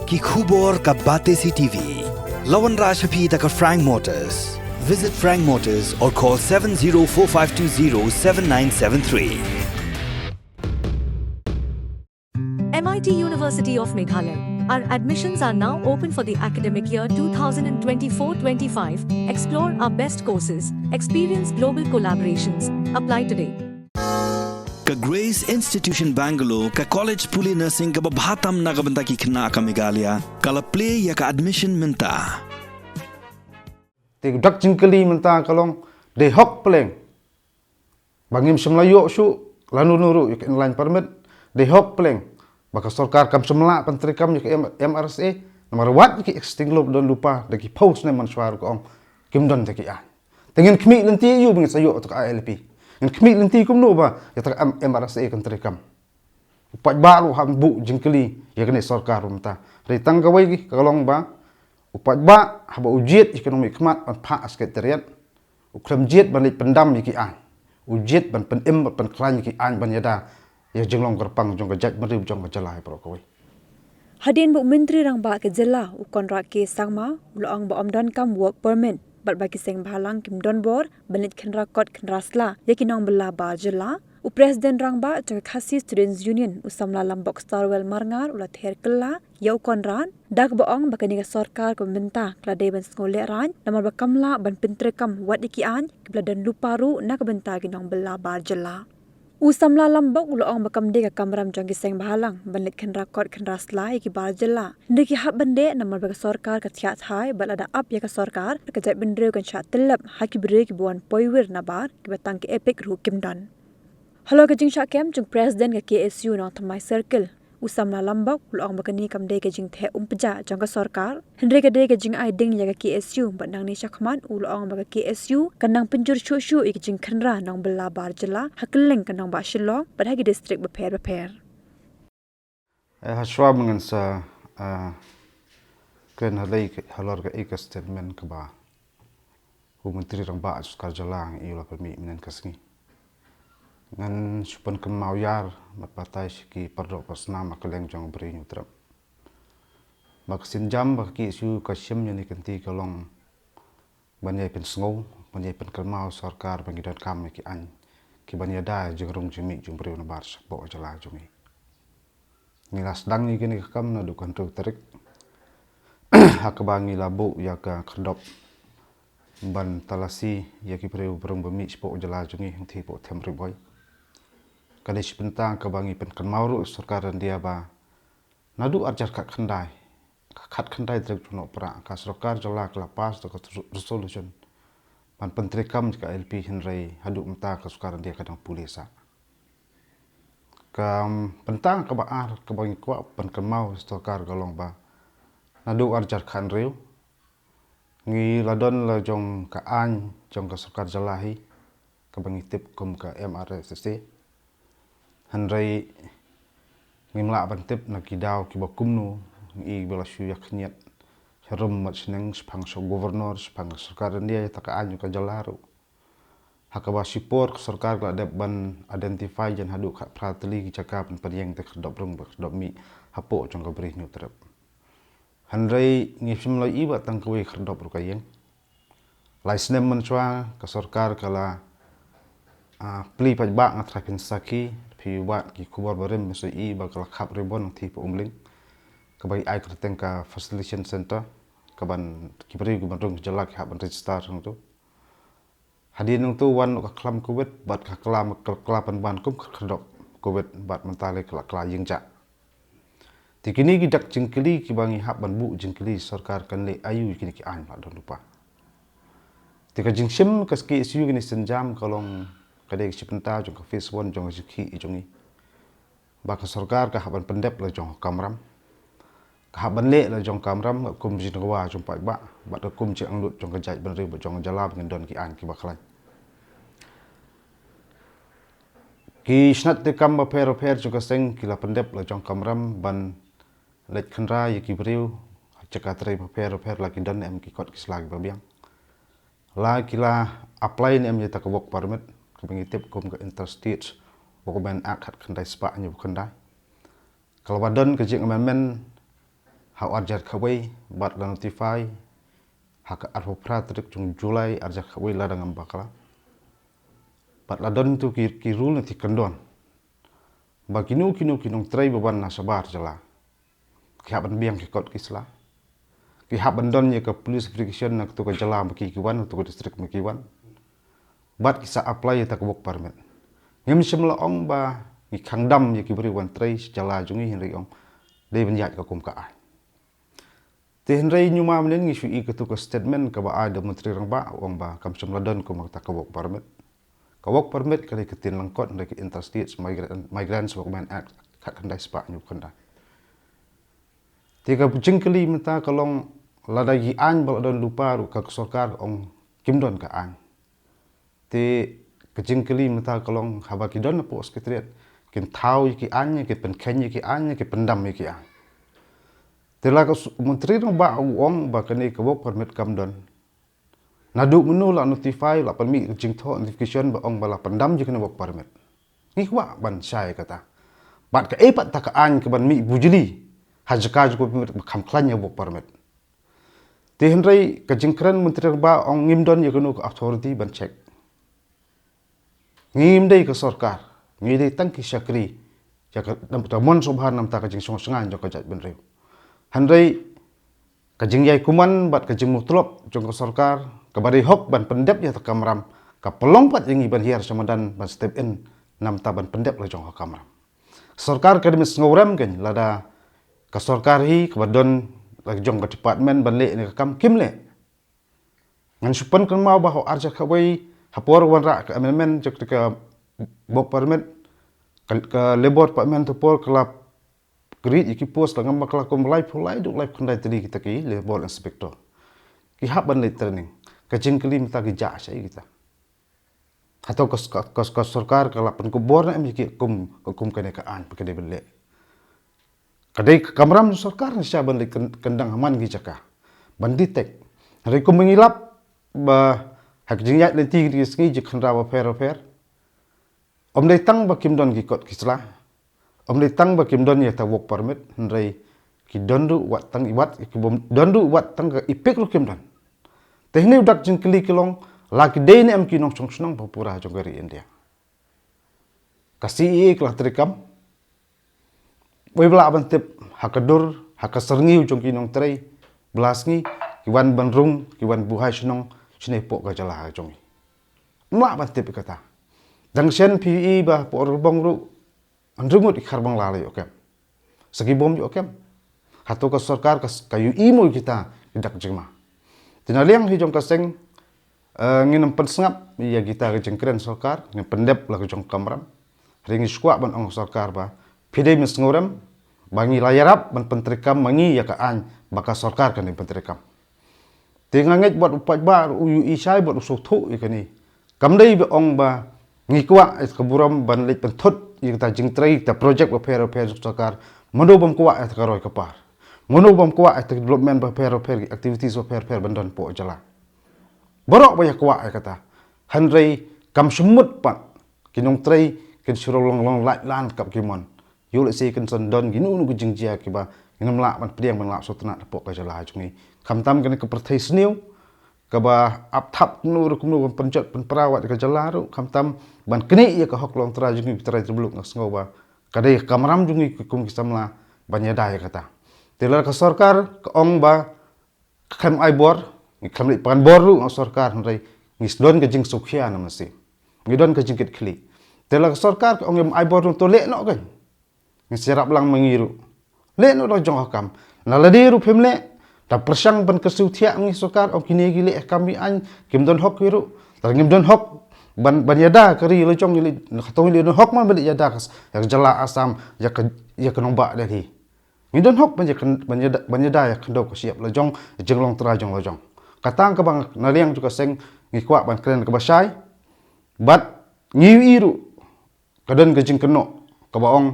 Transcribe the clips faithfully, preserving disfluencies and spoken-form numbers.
Ki khubor ka Batesi T V. La wanrah sha phi da ka Frank Motors. Visit Frank Motors or call seven zero four five two zero seven nine seven three. M I T University of Meghalaya. Our admissions are now open for the academic year two thousand twenty-four twenty-five. Explore our best courses, experience global collaborations. Apply today. Ka Grace Institution Bangalore, ka college pule nursing kaba bha tam na ka bynta ki khynnah ka Meghalaya, ka la plie ïa ka admission mynta. Te dak jingkylli mynta ka long, dei hok pleng ba ngim shym la ïoh shuh lano lano ruh ïa ka inline permit, dei hok pleng ba ka sorkar kam shym la pyntreikam ïa ka M-, M R S A, namar wat ïa ki acting law don lypa da ki phew snem mynshuwa ruh ka ong kim don te ki aiñ. Te ngin khmih lynti ïa u ba ngin sa ïoh ta ka I L P. Ngin khmih lynti kumno ba ïa ta ka M-, M R S A kan treikam. U paidbah ruh hap buh jingkylli ïa kane sorkar ruh mynta. Hynrei tang kawei ka long ba u paidbah haba u jied ïa ka nongmihkhmat ban phah ha secretariat, u khlem jied ban leit pyndam ïa ki aiñ. U jied ban pynim ban pynkhlaiñ ïa ki aiñ ban ïada ïa ka jinglong kyrpang jong ka jaitbynriew jong ka jylla baroh kawei. Hadien ba u Myntri Rangbah ka jylla u Conrad K Sangma u la ong ba ym donkam work permit bad ba ki seng bhalang kim don bor ban leit khynra kot khynra sla ïa ki nongbylla bar jylla, u President Rangbah jong ka Khasi Students Union u samla Lambok Starwell Marngar u la ther kylla ïa u Conrad da kaba ong ba kane ka sorkar kaba mynta ka la dei ban sngewlehrain namar ba kam lah ban pyntreikam wat ïa ki aiñ kiba la don lypa ruh na ka bynta ki nongbylla bar jylla. U samla Lambok u la ong ba kam dei ka kamram jong ki seng bhalang ban leit khynra kot khynra sla ïa ki bar jylla. Hynrei ki hap ban leh namar ba ka sorkar ka thiah thai bad lada ap ïa ka sorkar, ka jaitbynriew kan shah tyllep ha ki briew kiba wan poiwir na bar kiba tang ka EPIC ruh kim don. Halor ka jingshah kem jong President ka K S U Nongthymmai Circle, u samla Lambok u la ong ba kane kam dei ka jingtheh umpjah jong ka sorkar, hynrei ka dei ka jingai ding ïa ka K S U bad nangne shakhmat u la ong ba ka K S U kan nang pynjur shuh shuh ïa ka jingkhynra nongbylla bar jylla ha kylleng ka nongbah Shillong bad ha ki district bapher bapher. Eh, hashwa ba ngan sa, ah, kren halei ka, halor ka, eh, ka statement kaba u Myntri Rangbah sorkar jylla ngi ïoh la pynmih mynne ka sngi. Ngan shu pynkynmaw ïar bad batai sha ki para doh para snam ha kylleng jong ka Bri Hynñiewtrep ba ka sienjam ba ka K S U ka shim ïa kane ka kynti ka long ban ïai pynsngew, ban ïai pynkynmaw sorkar ba ngi donkam ïa ki aiñ kiban ïada ïa ka jingrung jingmih jong u briew na bar shapoh jylla jong ngi. Ngi la sdang ïa kane ka kam naduh ka hynriew tarik ha kaba ngi la buh ïa ka khyrdop ban talasi ïa ki briew ba rung ba mih shapoh jylla jong ngi hangtei hapoh them Ri Bhoi. Ka dei shi bynta kaba ngi pynkynmaw ruh ïa sorkar India ba naduh arhajar khatkhyndai, khatkhyndai tarik jong u Nohprah, ka sorkar jylla ka la pass da ka resolution ban pyntreikam ïa ka I L P, hynrei haduh mynta ka sorkar India ka dang pule sah. Ka bynta kaba ar kaba ngi kwah pynkynmaw ïa sorkar ka long ba naduh arhajar khathynriew ngi la don la jong ka aiñ jong ka sorkar jylla hi kaba ngi tip kum ka M R S S A. Hynrei ngim lah ban tip na ki daw kiba kumno, ngi i ba la shu ïa khynñiat sharum bad shneng shaphang sha u Governor, shaphang ka sorkar India, ïa ta ka aiñ ka jylla ruh. Ha kaba shipor ka sorkar ka la dep ban identify jan haduh khatphra tylli ki jaka ban pynïeng ïa ka khyrdop rung bad khyrdop mih hapoh jong ka Bri Hynñiewtrep. Hynrei ngi shym la i ba tang kawei khyrdop ruh ka ïeng. Lai snem mynshuwa ka sorkar ka la, ah, plie paidbah, nga trai phin sakhi, phi wad ki khubor barim, phin sa i ba ka la khap ribbon hangtei hapoh Umling kaba i ai kyrteng ka facilitation center, kaban ki briew kiban rung ka jylla ki hap ban register hangto. Hadien nangto wan noh ka khlam Covid bad ka kylla, ka kylla pynban kum ka khyrdop Covid bad mynta lei ka la kylla ïeng jah. Te kine ki dak jingkylli kiba ngi hap ban buh jingkylli sorkar kan leh aïu ïa kine ki aiñ ba la don lypa. Te ka jingshim ka K S U kine sienjam ka long ka dei ka shi bynta jong ka phase one jong ka jingkhih jong ngi ba ka sorkar ka hap ban pyndep la jong ka kamram, ka hap ban leh la jong ka kamram, ka kum jingdawa jong paidbah bad ka kum jingangnud jong ka jaitbynriew bad jong ka jylla ba ngin don ki aiñ kiba khlaiñ. Ki tnat treikam bapher bapher jong ka seng ki la pyndep la jong ka kamram ban leit khynra ïa ki briew ha jaka trei bapher bapher, la ki don em ki kot ki sla kiba biang. La ki la apply ne em ïa ta ka work permit kaba ngi tip kum ka Interstate Workmen Act khatkhyndai spah hynñiewphew khyndai. Ka la ba don ka jing amendment ha u arjar kawei, bad la notify ha ka arphew phra tarik jong July arjar kawei lada ngam bakla. Bad la don tu ki, ki rule ne ki kyndon ba kino kino ki nongtrei ba wan na shabar jylla, ki hap ban biang ki kot ki sla, ki hap ban don ïa ka police verification na katu ka jylla ba ki, ki wan, katu ka district ba ki wan. Bad ki sa apply ïa ta ka work permit. Ngim shym la ong ba ngi khang dam ïa ki briew ban trei sha jylla jong ngi, hynrei ong dei ban ïaid ka kum ka aiñ. Te hynrei ñiuma mynnin ngi shu i katu ka statement kaba ai da u Myntri Rangbah, u ong ba kam shym la don kum kata ka work permit. Ka work permit ka dei ka ktien lyngkot, hynrei ka Interstate Migra-, Migrants Workmen Act, khatkhyndai spah hynñiewphew khyndai. Te ka jingkylli mynta ka long, lada ki aiñ ba la don lypa ruh ka sorkar ong kim don ka aiñ. Te ka jingkylli mynta ka long, haba ki don hapoh Secretariat, kin thaw ïa ki aiñ, kin pynkheiñ ïa ki aiñ, kin pyndam ïa ki aiñ. Te la ka s-, Myntri Rangbah u ong ba kane ka work permit kam don. Naduh mynno la notify, la pynmih ka jingthoh notification ba ong ba la pyndam ïa kane work permit? Ngi kwah ban shai kata. Bad kaei pat ta ka aiñ kaban mih bujli ha jaka jong ka work permit ba kham khlaiñ ïa work permit? Te hynrei ka jingkren Myntri Rangbah ong ngim don ïa kano ka authority ban check. Ngim dei ka sorkar, ngi dei tang ki shakri ïa ka, namar ta mon sngewbha namar ta ka jingsngewsynei jong ka jaitbynriew. Hynrei ka jingïai kumne bad ka jingmutlop jong ka sorkar kaba dei hok ban pyndep ïa ta ka kamram, ka pynlong pat ïa ngi ban hiar sha madan ban step in namar ta ban pyndep la jong ka kamram. Sorkar ka dei ban sngewrem kein, lada ka sorkar hi kaba don la jong ka department ban leh ïa kane ka kam kim leh. Ngan shu pynkynmaw ba ha u arjar kawei, ha por wanrah ka amendment jong ka work permit, ka, ka labour department ha por ka la create ïa ki post la ngam bakla kum laiphew lai haduh laiphew khyndai tylli kita ki labour inspector. Ki hap ban leit training. Ka jingkylli mynta ki jah shaei kita? Hato ka, ka, ka, ka sorkar ka la pynkupbor ne em ïa ki kum, kum kane ka aiñ ba ka dei ban leh? Ka dei ka kamram sorkar ne shisha ban leit kyn-, kyndang ha man ki jaka ban detect. Hynrei kum ngi lap ba ha ka jingïaid lynti kine ki sngi, jingkhynra bapher bapher, ym dei tang ba kim don ki kot ki sla, ym dei tang ba kim don ïa ta work permit, hynrei ki don ruh wat tang i wat, ki bym don ruh wat tang ka EPIC ruh kim don. Te hynne u dak jingkylli ka long, la ki dei ne em ki nongshong shnong ba pura jong ka ri India? Ka CAA ka la treikam. Wei ba lah ban tip ha ka dur, ha ka syrngiew jong ki nongtrei ba la sngi ki wan ban rung, ki wan buhai shnong shane hapoh ka jylla jong ngi? Ym lah ban tip ïa kata. Dang shen phi i ba hapoh Ribong ruh hynriew ngut ki kharbangla la ïoh kem. Sa ki bom ïoh kem. Hato ka sorkar ka, ka ïohi mo ïa kita ki dak jingma? Te na liang hi jong ka seng, eh, ngin ym pynsngap ïa kita ki jingkren sorkar, ngin pyndep la ka jong ka kamram. Hynrei ngi shu kwah ban ong sorkar ba phi dei ban sngewrem ba ngi la ïarap ban pyntreikam ma ngi ïa ka aiñ ba ka sorkar kan dei ban pyntreikam. Te nga ngeit bad u paidbah ruh u ïohi shai bad u sngewthuh ïa kane. Kam dei ba ong ba ngi kwah ïa ka burom ban leit pynthut ïa kita jingtrei, kita project bapher bapher jong sorkar. Mano bym kwah ïa ka roi ka par? Mano bym kwah ïa ka development bapher bapher, activities bapher bapher ban don hapoh jylla? Baroh ba ïa kwah ïa kata. Hynrei kam shym mut pat ki nongtrei kin shu long long lait lan kap ki mon. Ïoh lehse kin sa don kino kino ki jingjia kiba ngin ym lah ban pdiang ban lap sngewtynnat hapoh ka jylla jong ngi. Khamtam kane ka pyrthei sniew kaba ap thap kumno ruh kumno ban pynjot pynpra wat ïa ka jylla ruh, khamtam ban knieh ïa ka hok longtrai jong ngi ki trai trai muluk, nga sngew ba ka dei ka kamram jong ngi kum ki samla ban ïada ïa kata. Te lada ka sorkar ka ong ba khlem ai bor, ngi khlem leit pan bor ruh na sorkar, hynrei ngi don ka jingsngewkhia na mynsiem, ngi don ka jingkitkhlieh. Te lada ka sorkar ka ong ym ai bor ruh, to leh noh kein. Ngi sa ïarap lang ma ngi ruh. Leh noh la jong ka kam. Na lade ruh phim leh, da pyrshang ban kyrsiew thiah ma ngi sorkar, ong kine ki leh ka kam be-aiñ, kim don hok ki ruh. Te ngim don hok ban, ban ïada ka ri la jong ngi, leh, na ka tong ngi leh don hok ma ban leh ïada ka, ïa ka jylla Assam, ïa ka, ïa ka nongbah Delhi. Ngi don hok ban ïa kyn-, ban ïada, ban ïada ïa ka khyndew ka shyiap la jong, jinglong trai jong la jong. Kata kaba na liang jong ka seng ngi kwah ban kren kaba shai. Bad ngi ïohi ruh ka don ka jingkynnoh kaba ong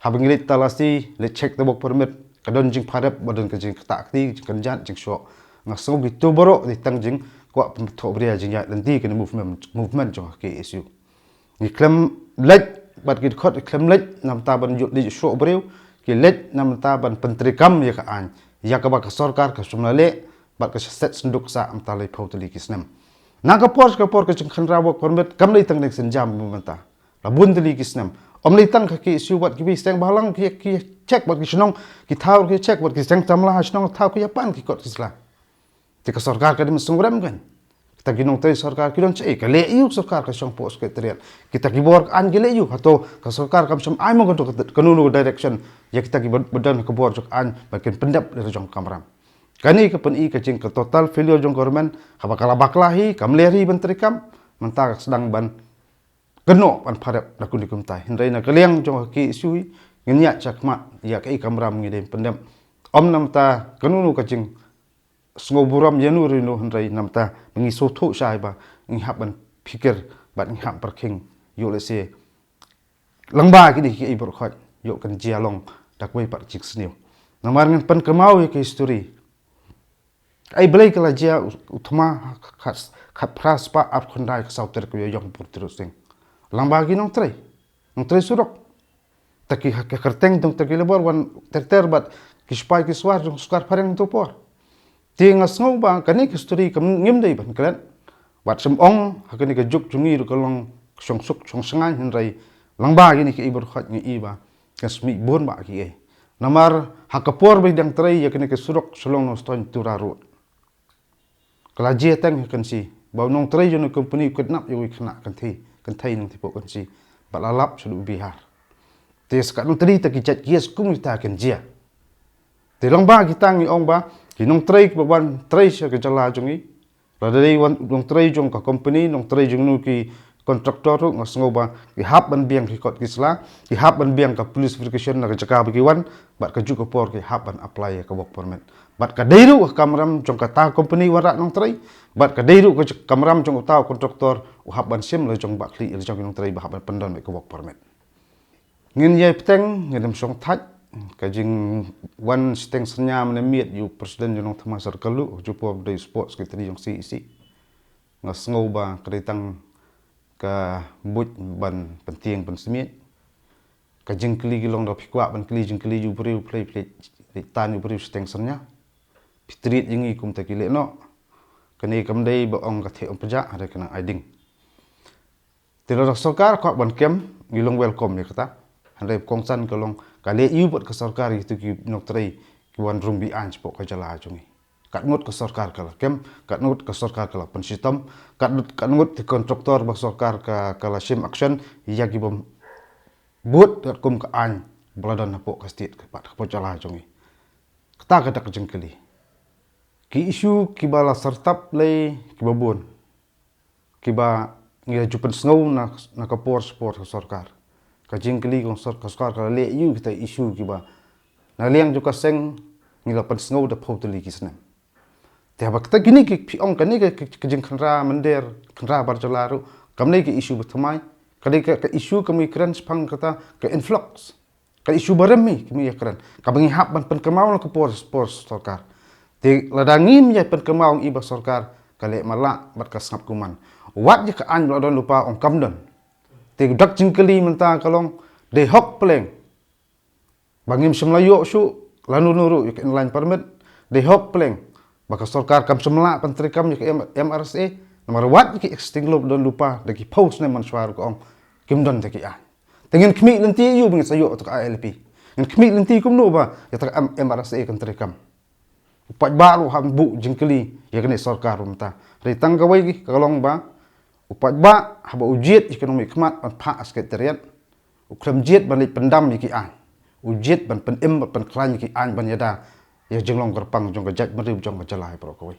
haba ngi leit talasi, leit check the work permit, ka don jingpharep, ba don ka jingktah kti, jingkynjat, jingshoh. Nga sngew kito baroh dei tang jingkwah pynthoh bria jingïaid lynti kane movement, movement jong ka KSU. Ngi khlem leit bad ki dkhot, ngi khlem leit namar ta ban ïoh leit shoh briew, ki leit na mynta ban pyntreikam ïa ka aiñ ïa kaba ka sorkar ka shym la leh bad ka shet synduk sah mynta laiphew tylli ki snem. Na ka por sha ka por ka jingkhynra work permit kam lei tang deng sienjam mynta. La bun tylli ki snem. Ym lei tang ka KSU bad kiwei seng bhalang ki, ki check bad ki shnong, ki thaw ki check bad ki seng samla ha shnong thaw ki ïa pan ki kot ki sla. Te ka sorkar ka dei mynsiem rem kan. Kita ki nongtrei sorkar ki don shaei, ka leh aiu sorkar ka shong poh secretariat. Kita ki bor ka aiñ ki leh aiu, hato ka sorkar kam shym ai mo ka, ka, kano kano direction ïa kita ki ba, ba don ka bor jong ka aiñ ba kin pyndep lada jong ka kamram. Kane ka pyni ka jing ka total failure jong government, haba ka la bakla hi, kam leh hi ban treikam, mynta ka sdang ban kynnoh ban pharep na kuni kumta. Hynrei na ka liang jong ka KSU hi, ngin ïaid shakhmat ïa kaei ka kamram ngi dei pyndep. Ym namta kano kano ka jing sngewburom ïano re ïano, hynrei namta ba ngi sngewthuh shai ba ngi hap ban phikir bad ngi hap pyrkhing ïoh lehse lyngba kine kiei baroh khoit ïoh kan jia long da kawei pat ka jingsniew. Namar ngin pynkynmaw ïa ka history. Ai Blei ka la jia u, u thma khat, khatphra spah arphew khyndai ka saw tarik ka Ïaïong Purtyrut Sing. Lyngba ki nongtrei, nongtrei surok. Ta ki ha, ka kyrteng jong ta ki labour wan ter ter bad ki sipai ki sawar jong sorkar phareng tu por. Te nga sngew ba kane ka history kam ngim dei ban klet. Bad shym ong ha kane ka juk jong ngi ruh ka long shong suk shong shngaiñ, hynrei lyngba kine kiei baroh khoit ngi i ba kan smiej bun ba kiei. Namar ha ka por ba i dang trei ïa kane ka surok Shillong Nongstoiñ Tura Road, ka la jia teng ha Kynshi ba u nongtrei jong u company u kidnap ïa u khynnah kynthei, kynthei nongtei poh Kynshi, bad la lap sha u Bihar. Te sa katno tylli ta ki jait case kum kita kan jia. Te lyngba kita ngi ong ba ki nongtrei kiba wan trei sha ka jylla jong ngi, lada dei wan nongtrei jong ka company, nongtrei jong nu ki contractor ruh, nga sngew ba ki hap ban biang ki kot ki sla, ki hap ban biang ka police verification na ka jaka ba ki wan, bad ka juk ka por ki hap ban apply ïa ka work permit. Bad ka dei ruh ka kamram jong kata company wanrah nongtrei, bad ka dei ruh ka j-, kamram jong uta u contractor u hap ban shim la jong ba khlieh la jong ki nongtrei ba hap ban pyndon ïa ka work permit. Ngin ïai bteng, ngin ym shong thait, ka jingwan shiteng synñia mynne miet ïa u president jong Nongthymmai Circle ruh, ju por ba dei sport secretary jong CEC. Nga sngew ba ka dei tang ka buit ban pyntieng pynsmiej. Ka jingkylli ki long da phi kwah ban kylli jingkylli ïa u briew, phi leh, phi leh tan ïa u briew shiteng synñia. Phi treat ïa ngi kumta ki leh noh. Kane kam dei ba ong ka theh ong pjah, hynrei ka nang ai ding. Te lada sorkar kwah ban kem, ngi long welcome ïa kata. Hynrei kongsan ka long ka leh aiu pat ka sorkar ïa kitu ki nongtrei ki wan rung be-aiñ shapoh ka jylla jong ngi. Katngut ka sorkar ka la kem, katngut ka sorkar ka la pynshitom, katngut, katngut ki contractor ba sorkar ka, ka la shim action ïa ki bym bud katkum ka aiñ ba la don hapoh ka state ka pat hapoh jylla jong ngi. Kata ka dei ka jingkylli. Ki issue kiba la syrtap lei kiba bun, kiba ngi la ju pynsngew na, na ka por sha por ka sorkar. Ka jingkylli ka sor-, ka sorkar ka la leh aiu kita issue kiba na liang jong ka seng ngi la pynsngew da phew tylli ki snem. Te haba kita kine ki phi ong kane ka, ka, ka jingkhynra mynder, khynra bar jylla ruh, kam dei ka issue ba thymmai, ka dei ka, ka issue kaba ngi kren shaphang kata ka influx. Ka issue ba rem hi, kaba ngi ïa kren, kaba ngi hap ban pynkynmaw na ka por, por sorkar. Te lada ngim ïa pynkynmaw ngi ba sorkar ka leh matlah bad ka sngap kumne. Wat ïa ka aiñ ba la don lypa ong kam don. Te dak jingkylli mynta ka long, dei hok pleng ba ngim shym la ïoh shuh lano lano ruh ïa ka inland permit, dei hok pleng ba ka sorkar kam shym la pyntreikam ïa ka M-, MRSA, namar wat ïa ki existing law ba don lypa da ki phew snem mynshuwa ruh ka ong kim don da ki aiñ. Te ngin khmih lynti aiu ba ngin sa ïoh ïa ka ILP? Ngin khmih lynti kumno ba ïa ka M-, MRSA kan treikam? U paidbah ruh u hap buh jingkylli ïa kane sorkar mynta. Hynrei tang kawei ka long ba u paidbah haba u jied ïa ka nongmihkhmat ban phah ha secretariat, u khlem jied ban leit pyndam ïa ki aiñ. U jied ban pynim, ban pynkhlaiñ ïa ki aiñ ban ïada ïa ka jinglong kyrpang jong ka jaitbynriew jong ka jylla baroh kawei.